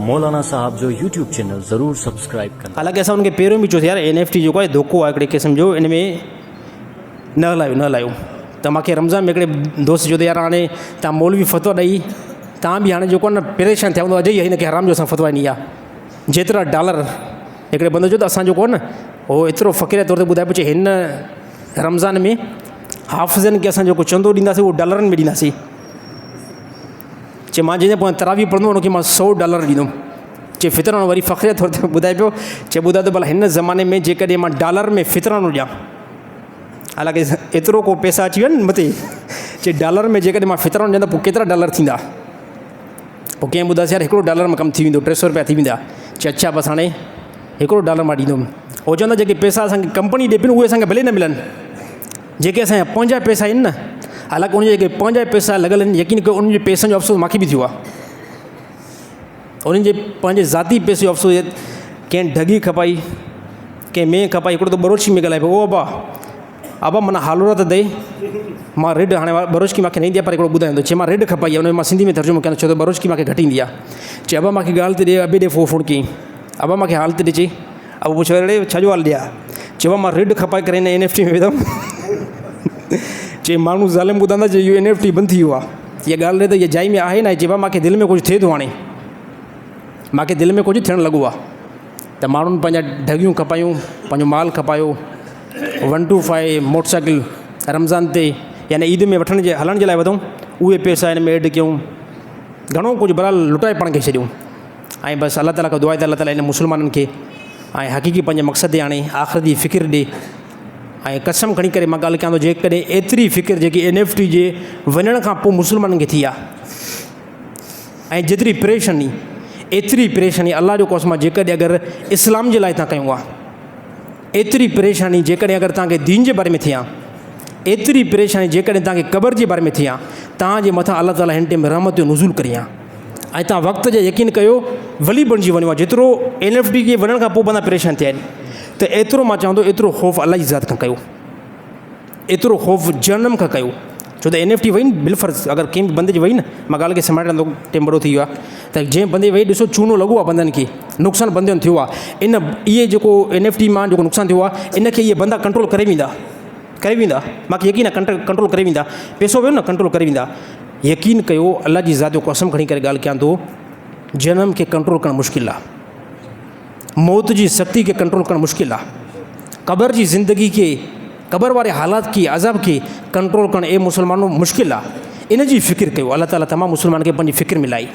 مولانا صاحب جو YouTube channel ضرور سبسڪرائيب ڪندا. حالانڪه اسان ان کي پهريون به چيوسين يار اين ايف ٽي جيڪو آهي ڌوڪو آهي هڪڙي قسم جو ان ۾ نه هلايو نه هلايو ته مانکي رمضان ۾ هڪڙي دوست چيو ته يار هاڻي تان مولوي فتويٰ ڏئي تان به هاڻي جيڪو آهي نه پريشان ٿيا هوندو اجائي هن کي حرام جو اسان فتويٰ ڏني آهي جيترا ڊالر هڪڙي بندي چيو ته اسان جيڪو آهي نه هو ايترو فقير طور تي ٻڌائي پيو چي هن رمضان ۾ حافظن کي اسان جيڪو چندو ڏينداسين اهو ڊالرن ۾ ڏينداسين چي مان جنهن جي پويان تراويح پڙهندو ان کي مان سو ڊالر ڏيندم. چي فطرانو وري فخريه طور تي ٻڌائي پيو چي ٻڌاء ته ڀلا هن زماني ۾ جيڪڏهن مان ڊالر ۾ فطرانو ڏيان حالانڪه ايترو ڪو پئسا اچي ويا آهن مٿي چي ڊالر ۾ جيڪڏهن مان فطرانو ڏيان ته پوء ڪيترا ڊالر ٿيندا پوء ڪنهن ٻڌايس يار هڪڙو ڊالر ۾ ڪم ٿي ويندو 300 روپيا ٿي ويندا چي اڇا بس هاڻي هڪڙو ڊالر مان ڏيندم هو چوندا جيڪي پئسا اسانکي ڪمپني ڏي پئي اهي اسانکي ڀلي نه ملن جيڪي اسان جا پنهنجا پئسا آهن نه حالانڪه ان جا جيڪي پنهنجا پئسا لڳل آهن يقين ڪيو انهن جي پئسن جو افسوس ماکي به ٿيو آهي انهن جي پنهنجي ذاتي پئسي جو افسوس ڪنهن ڍڳي کپائي ڪنهن مينهن کپائي هڪڙو ته ٻروچي ۾ ڳالهائي پيو او ابا ابا منا حالورا ته ڏي مان رڍ هاڻي ٻروچڪي ماکي نه ايندي آهي پر هڪڙو ٻڌايان ٿو چي مان رڍ کپائي آهي ان ۾ مان سنڌي ۾ ترجمو ڪيان ٿو ڇو ته ٻروچڪي ماکي گهٽ ايندي آهي چي ابا ماکي ڳالهه ته ڏي ابي ڏي فون ڪيائين ابا ماکي حال ته ڏي چي ابو پڇيو اڙي ڇا جو حال ڏيا؟ چيو مان رڍ کپائي ڪري هن اين ايف ٽي ۾ وڌم. چي ماڻهو ظالم ٻڌندا چي اهو اين ايف ٽي بند ٿي ويو آهي. اها ڳالهه ڏي ته اها جاء ۾ آهي نه چي مان کي دل ۾ ڪجهه ٿئي ٿو هاڻي مان کي دل ۾ ڪجهه ٿيڻ لڳو آهي ته ماڻهن پنهنجا ڍڳيون کپايون پنهنجو مال کپايو one two five motor cycle Ramzan تي يعني عيد ۾ وٺڻ جي هلڻ جي لاء وڌون اهي پئسا هن ۾ ايڊ ڪيون گهڻو ڪجهه بهرحال لٽائي پاڻ کي ڇڏيون ۽ بس الله تعالي کان دعا آهي ته الله تعالي انهن مسلمانن کي ۽ حقيقي پنهنجي مقصد تي آڻي آخرت جي فڪر ڏي ۽ قسم کڻي ڪري مان ڳالهه ڪيان ٿو جيڪڏهن ايتري فڪر جيڪي اين ايف ٽي جي وڃڻ کان پوء مسلمانن کي ٿي آهي ۽ جيتري پريشاني ايتري پريشاني الله جو قسم آهي جيڪڏهن اگر اسلام جي لاء تان ڪيون آهي ايتري پريشاني جيڪڏهن اگر توهان کي دين جي باري ۾ ٿئي ها، ايتري پريشاني جيڪڏهن توهان کي قبر جي باري ۾ ٿئي ها، توهان جي مٿان الله تعالي هن ٽيم رحمت جو نزول ڪري ها ۽ توهان وقت جا يقين ڪيو ولي بڻجي وڃو ها. جيترو اين ايف ڊي کي وڃڻ کان پوء بندا پريشان ٿيا آهن ته ايترو مان چوان ٿو ايترو خوف الله جي ذات کان ڪيو. ايترو خوف جهنم کان ڪيو ڇو ته اين ايف ٽي وئي نه بالفرض اگر ڪنهن به بندي جي وئي نه مان ڳالهه کي سمائڻ ٿو ٽيم وڏو ٿي ويو آهي ته جنهن بندي وئي ڏسو چونو لڳو آهي بندن کي نقصان بندن ٿيو آهي ان اهي جيڪو اين ايف ٽي مان جيڪو نقصان ٿيو آهي ان کي اهي بندا ڪنٽرول ڪري ويندا ڪري ويندا مانکي يقين آهي ڪنٽرول ڪري ويندا پئسو ويو نه ڪنٽرول ڪري ويندا يقين ڪيو الله جي ذات جو قسم کڻي ڪري ڳالهه ڪيان ٿو جهنم کي ڪنٽرول ڪرڻ مشڪل آهي موت جي سختي کي ڪنٽرول ڪرڻ مشڪل آ. قبر جي زندگي کي، قبر واري حالات کي، عذاب کي ڪنٽرول ڪرڻ اي مسلمانو مشڪل آ. ان جي فڪر ڪيو. الله تعالي تمام مسلمانن کي پنهنجي فڪر ۾ لائي.